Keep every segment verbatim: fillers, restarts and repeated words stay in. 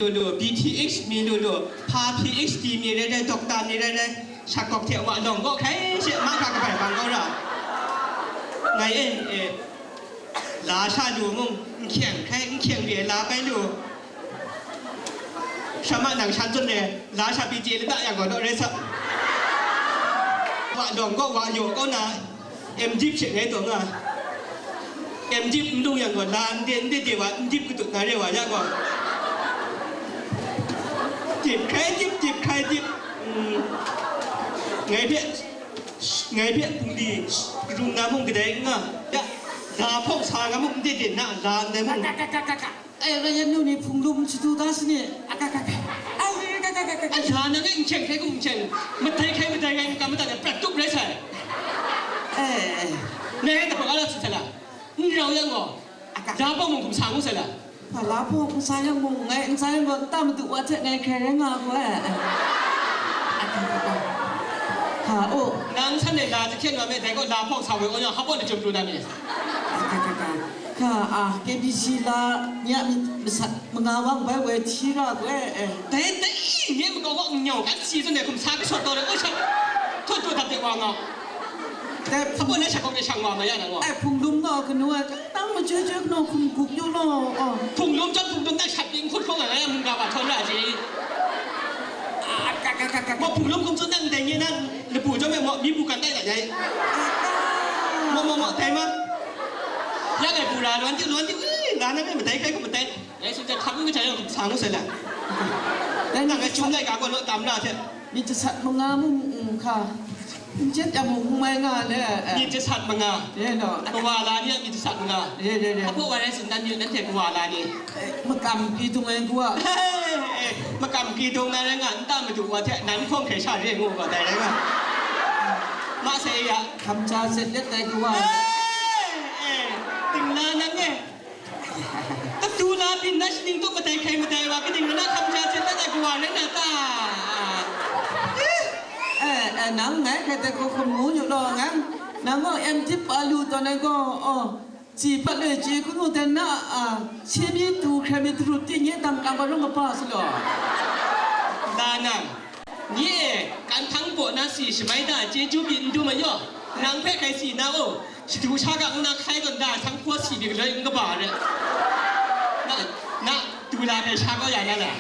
lu lu, B Th mi lu lu, hpa Ph D mi rai rai, doctor mi rai rai, shakawk hte wa lawng gaw hkrai she mahkra kabai bang kau ra. Ngai e, e, la sha lu mung, n hkyeng hkrai, n hkyeng re la bai lu. Sha ma nang shan tsun re, la sha pyi chye lata yang gaw naw rai sa. Wa lawng gaw wa yaw kau na, M Div she ngai taw nga. M Div n lung yang gaw, la n de, n de de wa, M Div katut na re wa ya gaw. Dip hkrai dip, dip hkrai dip. Mm. Ngai hpe, ngai hpe hpung di rung na mung kadai n nga. Ya, la hpawng sa nga mung n de de na, la ndai mung. Ai, rai yan nu ni hpung lum shadu da sini. Akakaka. Ai, akakaka. Ai, ya, nang e n hkyeng hkrai kum n hkyeng. Madai hkrai madai ngai n kam madat e prat tup rai sai. Eh, eh. Ngai e tapak ala tsun sai la. N rau yang gaw. Aka. Ya pawng mung hkum sa ngu sai la. Pala pawng n sa yang mung ngai n sa yang gaw, nta madu wa hte ngai hkrai rai nga gaw, eh, eh. Akakaka. Ha, oh. Nang san e la jahkyen wa me, dai gaw la hpawng sa woi, o yang hpa pawng lachyum pru na ni. Akakaka. Ka, a, K B C la, nya mi, masat, manga wang bai woi hti ra gaw, eh, eh. Dai, dai, nye makau gaw n nyau, kan si zawn e hkum sa kashawt taw le, o shang, htaw htaw dap de wa nga. Dai, hpa pawng na shakawk de shang wa ma ya na gaw. Ai, hpung lum gaw kanu ai, nang majoi joi kanu hkum gup yu law, oh. Hpung lum chyawm hpung lum na shat pyi n hkut hkawng ai, ngai a mungga wa htawn ra ji. Ah, ka, ka, ka, ka, ka. Maw hpung lum hkum tsun nang dai nye na, lapu chyawm e maw, mi bu kan tai da jai. Maw, maw, maw, dai ma. Ya ngai bu ra, lwan di, lwan di, ui, la na me madai kai hku madai. Ngai tsun jang hkap n kajai yang sa ngu sai la. Dai nang ngai chyum lai ga gaw law tam la hte. Myit jasat manga mung n hka. N jet yang mung n mai nga le, eh. Myit jasat manga. Ye no. Kawa la ni a myit jasat manga. Ye, ye, ye. Hpa pawng wa rai tsun dan yu, nanhte kawa la ni. Eh, makam hpyi dung ai gaw. Hey, eh, makam hpyi dung na rai nga, nta madu wa hte nan hpawng hkrai sha re ngu gaw dai rai nga. Ma sai ya. Hkam ja set let ai gaw. Hey, eh, ting la nang e. Tatu la byin na shaning tup madai hkrai madai wa, kaning rai na hkam ja hten na dai kawa rai na ta? Eh, eh, nang ngai hkrai dai hku hkum ngu yu law, ngang, nang gaw M Div pa lu tawn ai gaw, oh, tsi pat loi chye hkunu dan na, ah, se mi tu hkrai mi darut ting nye dang kang garawng kaba sa law. Da nang, nye e, kan htang baw na si shamai da, chyeju byin n dum ai yaw, nang hpe hkrai si na u. Shadu sha ga nna hkai tawn da, sanghpaw si ni galoi n kaba re. Na, na, du la hpe sha kau ya na le.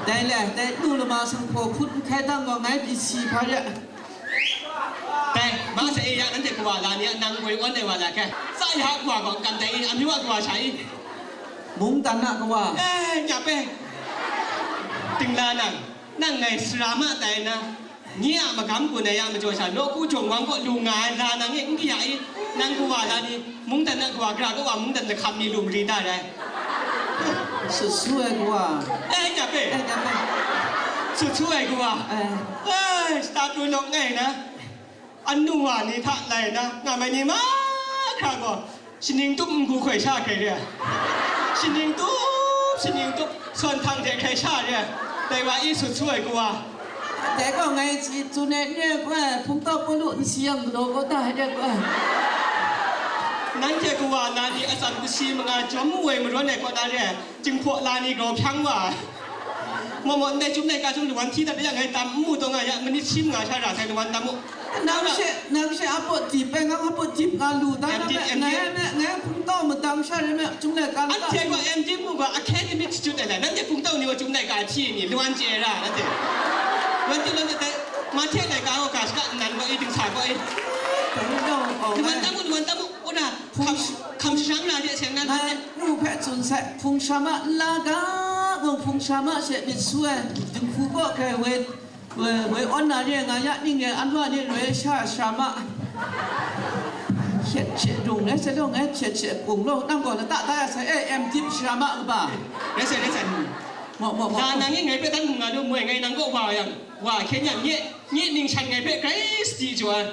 Dai le, dai nu lama sanghpaw hkut n hkai dang gaw ngai pyi si hpa re. Dai, ma sa e ya, nanhte kawa la ni a, nang goi awn ai wa la hkai. Tsa ya kawa gaw n kam dai i, amyu a kawa sha i. Mungdan a kawa. Eh, nya pe. Ting la nang, nang ngai sara ma tai na. Nye a magam gun ai ya majaw sha, nawku jawng wang kaw lu nga ai la nang e n kaya i, nang kawa la ni, mungdan a kawa, gara kawa mungdan lahkam ni lu mari da rai. Sut su ai kawa. Eh, nya pe. Eh, nya pe. Sut su ai kawa. Eh. Eh, shata pru lawk ngai na. Anu wa ni hta lai na, nga mai ni mahkra gaw, shaning tup n-gu hkoi sha hkrai re ai. Shaning tup, shaning tup, sawn htang hte hkrai sha re ai. Dai wa i sut su ai kawa. Dai gaw ngai tsi tsun ai n re ai, hpungtau Pawlu n si yang galaw kau da ai re ai. Nanhte kawa na ni atsam kasi manga jawm woi marawn ai kaw na re ai, Jinghpaw la ni grau hpyang wa ai. Maw maw, ndai Chyum laika chyawm lawan hti dat de yang, ngai tam n mu taw nga ya, manit shi manga sha ra sai lawan tam mu. Nang she, nang she a pawt dip ai, ngang a pawt dip nga lu da, M D, nang me, M D. Ngai, ngai, ngai hpungtau madang sha rai me, Chyum laika lata. Anhte gaw M D mu gaw academic institute ai la, nanhte hpungtau ni gaw Chyum laika hti ni, lawan chye ra, nanhte. Lawan chye, lawan chye, dai, Mahte laika gaw ga shaka nnan gaw i, dingsa gaw i. Lawan tam mu, lawan tam mu, una, hkam, hkam sharang na de, seng nan. Ngai, nu hpe tsun sai, hpung sha ma n la ga, gaw hpung sha ma she myit su ai, dinghku kaw hkrai woi, woi, woi awn na re nga ya, ning e anwa ni roi sha sha ma. Hkyet hkyet rung rai sai law, ngai hkyet hkyet bung law, nang gaw lata da ya sai, eh, M Div sha ma kaba. Rai sai, rai sai. Maw, maw, maw. La nang e ngai hpe dan hkung nga lu, moi ngai nang kaw wa yang, wa hkyen yang, nye, nye ning shan ngai hpe grai sadi jaw ai.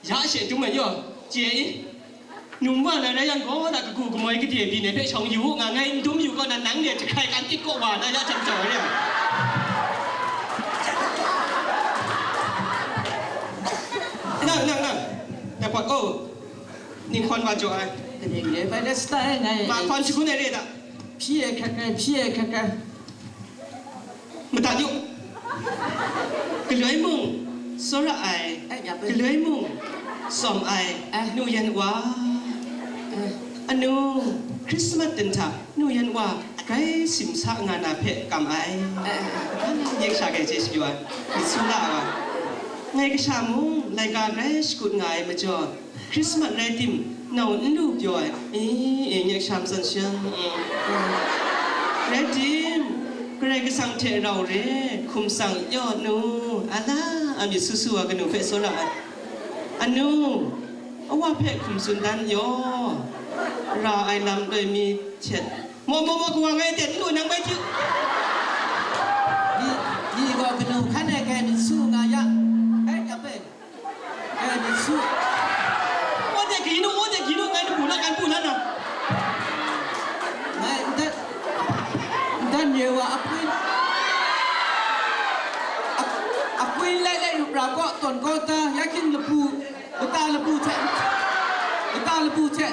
Ya she dum ai yaw, chye i. Num wa na rai yang gaw, na kagu kamoi kade byin ai hpe shawng yu u, nga ngai n dum yu kaw na, nang de jahkrai kan tit kaw wa na ya jang jau ai re. Nang, nang, nang. Na hpawt, oh. Ning hkawn wa jaw ai. Kaning re bai de sata e ngai. Ma hkawn shagun ai re da. Hpyi ai hkrat kai, hpyi ai hkrat kai. Mada yu. Galoi mung, tsawra ai, eh, ya bai, galoi mung, tsawm ai, eh, nu yan wa, eh, anu, Christmas din hta, nu yan wa, grai simsa nga na hpe kam ai. Eh, eh, eh. Nek sha gai chye shapyaw ai, myit su la ai wa. Ngai kasha mung, laika grai shakut nga ai majaw, Christmas rai tim, nau n lu pyaw ai, e, e, nek sha matsan shang, mm, mm. Rai tim, Karai Kasang hte rau re, hkum tsang yaw nu, ala, a myit su su wa kanu hpe tsawra ai. Anu, awa hpe hkum tsun dan yaw, ra ai lam loi mi htet. Maw, maw, maw, kawa ngai ten n lu nang bai htiu. Ni, ni gaw kanu hkan e hkai myit su nga ya. Bai, ya bai. Eh, myit su. Wa de gi nu, wa de gi nu, ngai na bu na, ngai bu na na. Ngai, ndat, ndat ye wa, apwi, ap-, apwi lai lai rup ra gaw, tawn gaw ta, ya hkying labu, lata labu hte, lata labu hte,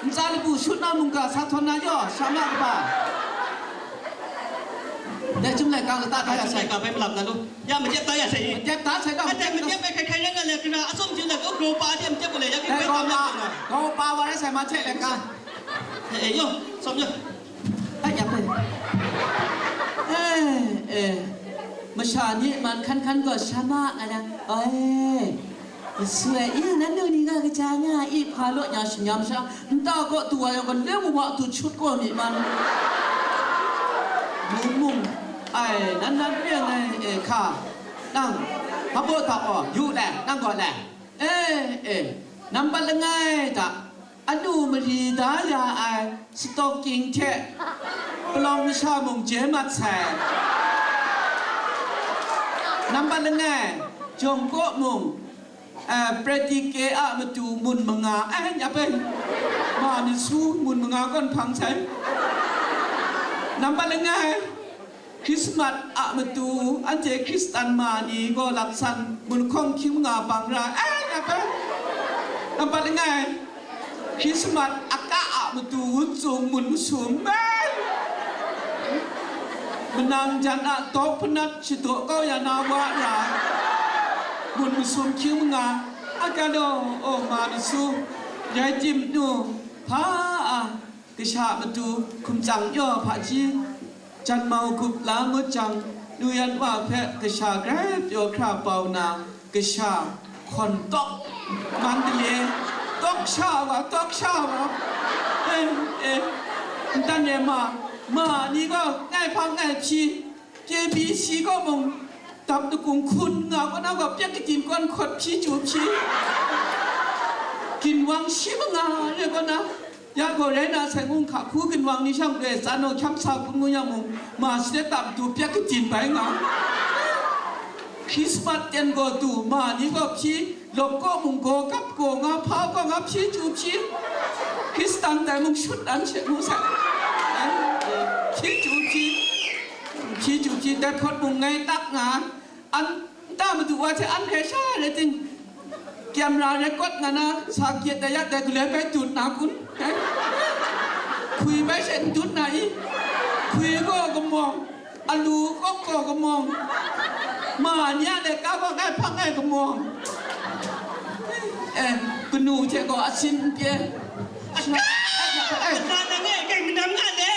ntsa labu shut na mungga sa htawn na yaw, sha ma kaba. Dai chyum laika lata da ya sai. Laika bai malap na lu. Ya, makyep da ya sai. Makyep da sai da. Ade makyep bai hkai hkai rai nga le, kara atsawm jin le, ko grow pa de makyep ko le, ya ki bai tam la na. Grow pa wa rai sai ma che laika. Eh, eh, yo, som yo. Ai, ya bai. Eh, eh. Masha ni man hkan hkan gaw sha ma nga na. Oi. Masum e, i, nannu ni nga kaja nga, i, hpa law nya shanyam sha, nta kaw tu wa yawng gaw, leng wa tu chut kaw mi man. Mung mung, ai, nan nan re ai, e, hka, nang, hpa baw ta aw, yu le, nang gaw le. E, e, nambat langai ta, anu mari da ya ai, stocking hte, palawng masha mung je mat sai. Nambat langai, jawng kaw mung, Eh, Pratike a matu mun manga, eh, ya bai, ma ni su mun manga kawn hpang sai. Nambat langai, Christmas a matu, anhte Hkristan ma ni gaw laksan mun hkawng hkying manga bang ra, eh, ya bai. Nambat langai, Christmas a ka a matu wun tsung mun masum bai. Manang jan a tawk panat shadaw kau ya na wa ra. Mun masum hkying manga, a galaw, o ma masu, rai tim nu, hpa a, kasha matu, hkum tsang yaw hpaji, jan mau gup la ngut jang, nu yan wa hpe kasha grai pyaw hkra bau na, kasha hkawn tawk, Mandalay, tawk sha wa, tawk sha wa, eh, eh, ntan e ma, ma ni gaw ngai hpang ngai hpyi, K B C gaw mung, dap lakung hkun nga kaw na gaw, pyek katin kawn hkawt hpyi chyu hpyi, ginwang shi manga re kaw na, Ya gaw rai na sai mung, hka hku ginwang ni shang loi tsan naw hkyam sa hkun ngu yang mung, ma salet tam du pyak katin bai nga. Christmas ten gaw du, ma ni gaw hpyi, lawk kaw mung gaw kap gaw nga, hpa gaw nga hpyi chyu hpyi. Hkristan dai mung shut dan she ngu sai. Hpyi chyu hpyi, hpyi chyu hpyi, dai hpawt mung ngai tak nga. An, nta madu wa hte an hpe sha rai ting, camera record nga na, sa kyet da yak dai galoi bai dut na kun? Eh? Hkui bai she n dut na i? Hkui gaw kamawng, alu kawk gaw kamawng, ma ni a leka gaw ngai hpang ai kamawng. Eh, kanu hte gaw asin n pye. Aka! Eh, eh, eh. Aka na ngai kai manam nga le.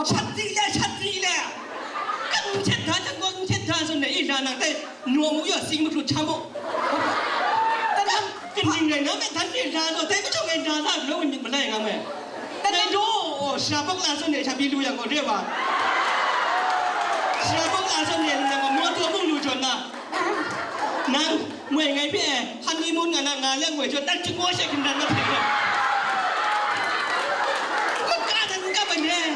Shat di le, shat di le. Kan n shat da, kan gaw n shat da, zawn na i la nang dai, nawm u ya, sing mahkru htam u. Kan, kan ning rai na me, dan de la zaw, dai majaw ngai la la, nang myit malai nga me. Dai daw, sara bawk la zawn ne, sha byi lu yang gaw re wa. Sara bawk la zawn ne, nang gaw maw taw mung lu jawn na. Nang, moi ngai hpe, honeymoon nga na nga le moi jaw, dan chyingaw she hkindan na hte. Maka dan n kap ai ni, eh.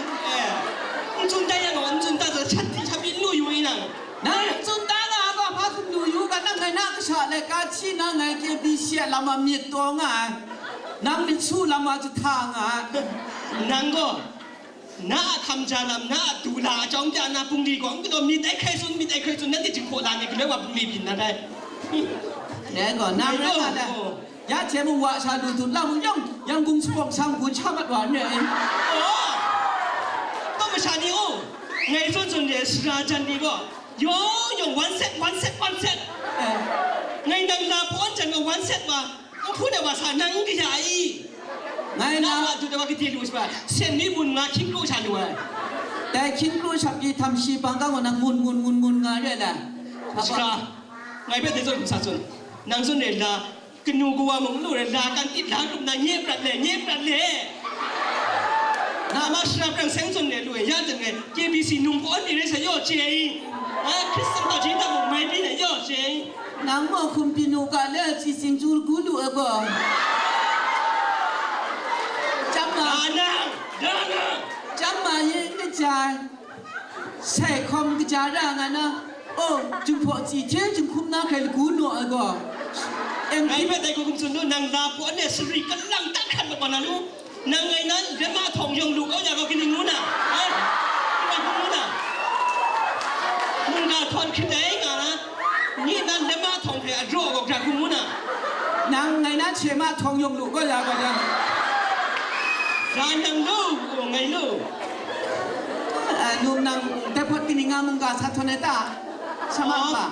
N tsun dat yang gaw, n tsun dat zaw, shat di sha byi n lu yu i nang. Nang n tsun dat na gaw, hpa tsun lu yu ga, nang ngai na kasha le ka hti na ngai K B C a lam a myit taw nga ai. Nang myit su lam a jahta nga ai. Nang gaw, Na a hkam ja lam, na a du la a chyawm pya na bungli gaw, n galaw myit ai hkrai tsun, myit ai hkrai tsun, nanhte jinghpaw la ni galoi wa bungli byin na dai. Dai gaw, nang rai nga dai. Oh. Ya hte mung wa sha lu dut la mung yawng, Yangon Shabawng Sang gun sha mat wa n rai. Oh! Taw masha ni, oh! Ngai zawn zawn de sara jan ni gaw, yawng yawng one set, one set, one set. Eh. Ngai nang la pawn jan gaw one set wa, n hpun ai wa sa nang n kaya i. Ngai na na wa dut ai wa kade lu sa, sen mi mun nga hkying kru sha lu ai. Dai hkying kru shap pyi htam shi bang kang wa nang mun, mun, mun, mun nga re la. Shaka, ngai hpe dai zawn hkum sa tsun. Nang zawn de la, kanu kawa mung lu ai la kan tit la rup na nye prat le, nye prat le. Na ma shara prang seng zawn le lu ai, ya dang ai, K B C nung kaw mi rai sa yaw chye i. A, Hkristan hpaji dang mung mai byin ai yaw chye i. Nang gaw hkum pyi nu ga le, si sing chu gu lu ai gaw. Chyam ma, Da nang, da nang. Chyam ma yin kaja ai. Sai hkawm kaja ra nga na, oh, jinghpaw tsi hte jinghkum na hkrai lagu naw ai gaw. Em Ngai hpe dai hku hkum tsun nu, nang la pawn e sari kalang tak hkrat mat wa na nu, nang ngai nan lama htawng yawng lu kau ya gaw kaning ngu na? Ai, kaning ngu na? Mungga htawn hkrit ai nga na, nye nan lama htawng hpe a draw gaw hkrat hkum ngu na? Nang ngai nan hte ma htawng yawng lu kau ya gaw yang. Ga nang lu, oh, ngai lu. Ah, num nang, dai hpawt kaning nga mungga sa htawn ai ta? Sha ma Oh. ma?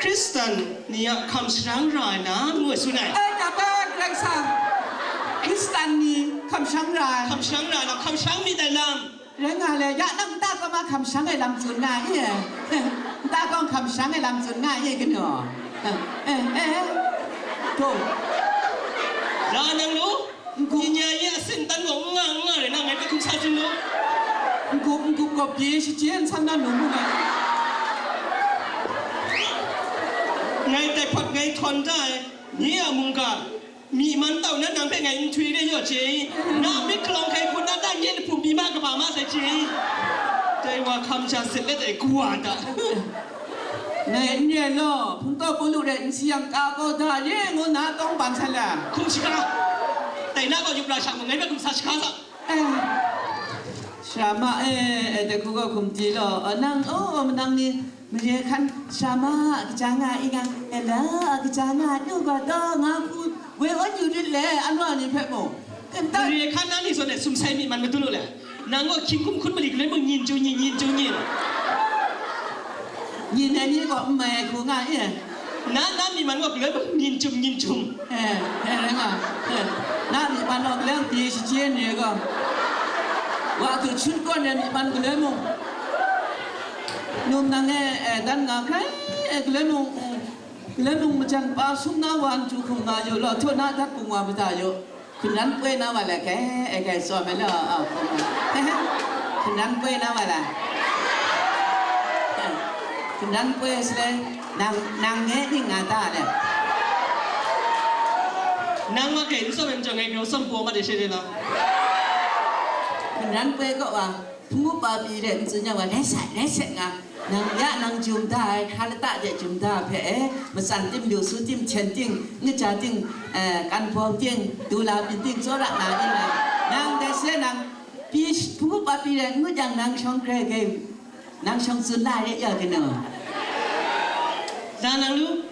Hkristan ni a hkam sharang ra ai na, ngu ai tsun ai. Ai, na ba, Karai Kasang. Hkristan ni hkam sharang ra ai. Hkam sharang ra ai na, hkam sharang myit ai lam. Rai nga le, ya nang nta kawng a hkam sharang ai lam tsun nga i? Nta kawng hkam sharang ai lam tsun nga i, kanu? Eh, eh, eh. To. La nang lu? N-gup. Nya ye a sin tan gaw n nga, n nga rai na, ngai hpe hkum sa tsun lu. N-gup, n-gup gaw pyi shachyen san na nu mu na. Ngai dai hpawt ngai htawn da ai, nye a mungga, myi man tau na nang hpe ngai nhtwi re yaw chye i, na myit hkalawng hkai hpun na, na nye jahpum pyi ma kaba ma sai chye i. Dai wa hkam ja sit let ai kawa ta. Ngai n re law, hpungtaw Pawlu rai n si yang ka kau da re ngu na tawng ban san la. Hkum shaga. Dai na gaw yup ra sha mu, ngai hpe hkum sa shaga sa. Eh, sara ma e, e, dai hku gaw hkum di law, e, nang, o, o, manang ni, mare hkan sara ma a kaja nga i nga, e, la a kaja nga nu ga taw, nga hku, woi awn yu rit le, anu a ni hpe mung. Kanta Mare hkan na ni zawn e sumsai myi man madun lu le. Nang gaw hkying hkum hkun mali galoi mung nyin jung nyin, nyin jung nyin. Nyin ai ni gaw n mai ai hku nga e. Na, na myi man gaw galoi mung nyin jum, nyin jum. Eh, eh, rai nga. Eh, na myi man gaw galoi mung pyi shachyen ni ai gaw. Wa hku chun kawn ai myi man galoi mung. Num nang e, eh, dan nga hkrai, eh, galoi mung, eh, galoi mung majan pa sum na wa n chyu hkum nga yu law, htaw na dat hkum wa mada yu. Hkungran poi na wa le, kai, e, kai, tsawm ai law, a, hkungran poi na wa le. Hkungran poi shaloi, nang, nang nge ning nga ta le. Nang wa kai n tsawm ai majaw, ngai grau tsawm poi mat ai she le law. Hkungran poi kaw wa, hpungup pa pyi re n tsun yang wa, rai sat, rai sat nga. Nang ya nang jum da ai, hkra lata de jum da hpe, eh, matsan tim, lu su tim, hten ting, ngaja ting, eh, kan bawng ting, dula byin ting, tsawra na ting ai. Nang dai se nang, pyi hpungup a pyi rai ngut yang nang shawng hkrai gem, nang shawng tsun la re ya kanu. Da nang lu?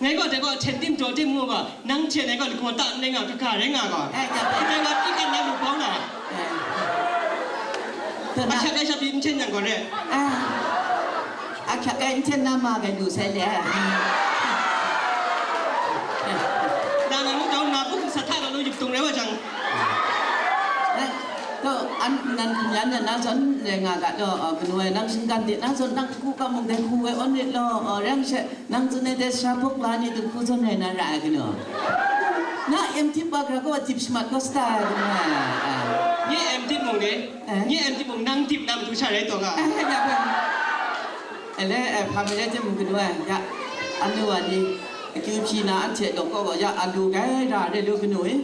Ngai gaw dai gaw hten tim, daw tim ngu gaw, nang hten ai gaw lagaw ta n rai nga, kaga rai nga gaw. Eh, ya, ya. Dai gaw, pyi kan na lu bau na. Eh. Ahkyak ai sha pyi n hten yang gaw re. Ah. Ahkyak ai n hten na ma gai lu sai le. Na, na, nu, dau, na, buk, sa hta, na, nu, yup tung rai wa jang. Eh, to, an, nan, yan, na, na, zon, le, nga ga, to, uh, kanu ai, nang shinggan de, na, zon, nang, ku, ka, mung, dai, ku, wai, on, rit, lo, uh, reng, she, Nang tsun ai dai sara buk la ni dinghku zawn rai na ra ai galaw? Na M.Div wa hkra gaw dip shamat gaw sata ai galaw ai. Nye M.Div mung ni? Eh? Nye M.Div mung nang dip na matu sha rai taw nga. Eh, ya bai. Ele, eh, hpa mi rai tim galaw ai, ya, anu wa ni, akyu hpyi na anhte daw kaw gaw, ya, alu gai ra re lu ganu i.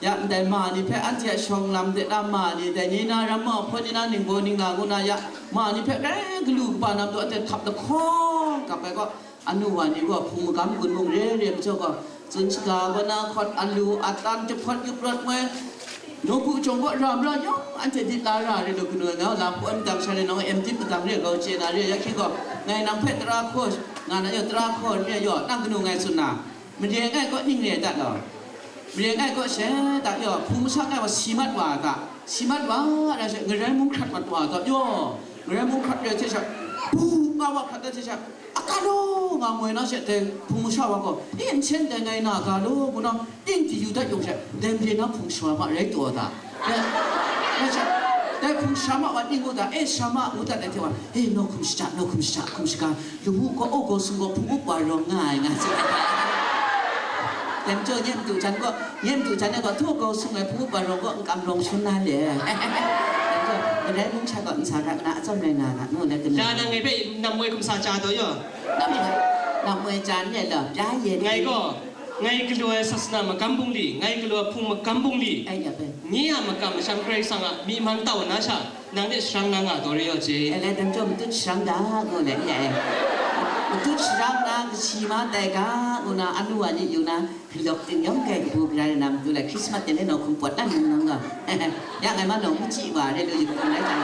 Ya, ndai ma ni hpe anhte a shawng lam de na ma ni, dai ni na ramma hpawn ni na ningbaw ningla ngu na ya, ma ni hpe grai galu kaba na matu anhte hkap lahkawng kap ai gaw, anu wa ni gaw hpung magam gun mung re re majaw gaw, tsun shaga gaw na hkawt alu, atan, jahpawt yup rawt ngoi, nawku jawng gaw ra mara yawng anhte dit la ra re lu kanu ai nga, la hpawn dang sha re nawng e M.Div madang re gau chye na re, ya hkying gaw, ngai nang hpe tara hkaw nga na yaw, tara hkaw n re yaw, nang kanu ngai tsun na. Mare ngai kaw ning re ai ta law? Mare ngai kaw she ta yaw, hpung masak ngai wa si mat wa a ta? Si mat wa, da she, ngarai mung hkrat mat wa, da, yo, ngarai mung hkrat re hte sha, bu, nga wa hkrat da hte sha, a ka law, nga moi na she, dai hpung masha wa gaw, e, nsen dai ngai na ga law, ngu na, ting di yu dat yung she, dai mare na hpung shara ma rai taw da. Dai, dai she, dai hpung shara ma wa ning ngu da, e, shara ma ngu dat dai hte wa, e, nawhkum shaja, nawhkum shaja, hkum shaga, Lamu gaw, o gaw sung gaw, hpung up wa rawng nga ai, nga tsun ai. Dai majaw, nye madu jan gaw, nye madu jan e gaw, htu gaw sung ai, hpung up wa rawng gaw, n kam rawng shun na le. Dai majaw, kadai mung sha gaw, n sa ga, na atsam rai nga ga, ngu le, kanu. Sha nang ngai hpe nam woi hkum sa ja taw yaw. Nam woi, nam woi jan le law, bya ye. Ngai gaw, ngai galaw ai sasana magam bungli, ngai galaw ai hpung magam bungli, ai, ya bai. Nye a makam masham Karai Kasang a myi man tau na sha, nang hte sharang na nga taw re yaw je. E le, dai majaw matut sharang da, ngu le, nye e. Matut sharang na, kashi ma tai ga, ngu na, anu wa ni yu na, galawk ting yawng kai kabu gara na, matu le, Christmas ten le nawhkum pawt na nang nang ga. Ya ngai ma nawng n chyi wa, re lu yu hkum rai jang.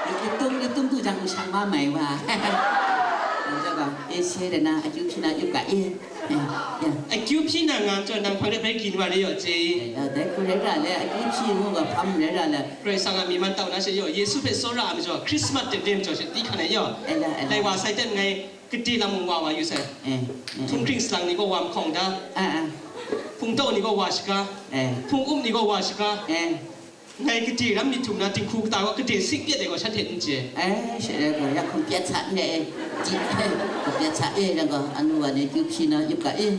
Yu, yu tum, yu tum tu jang, shang ma mai wa. Dai majaw ga, e se de na, akyu hpyi na, yup ga e. Eh, ya. Akyu hpyi na nga majaw, nang hpang de bai gin wa re yaw je. Eh, ya, dai hku rai ra le, akyu hpyi ngu ga hpang rai ra le. Karai Kasang a myi man tau na she yaw, Yesu hpe tsawra ai majaw, Christmas ten re majaw she, di hkan ai yaw. Eh, la, eh, la. Dai wa sai ten ngai, gade lam mung wa wa yu sai. Eh, eh, eh. Htunghkring salang ni gaw wa mahkawng da. Ah, ah. Hpung taw ni gaw wa shaga. Eh. Hpung up ni gaw wa shaga. Eh. Ngai gade ram myit htum na dinghku kata gaw gade sik pyet ai gaw shanhte n chye. Eh, she rai gaw, ya hkum pyet sa n re e. Di, hkum pyet sa e, rai gaw, anu wa ni kyu hpyi na yup ga e.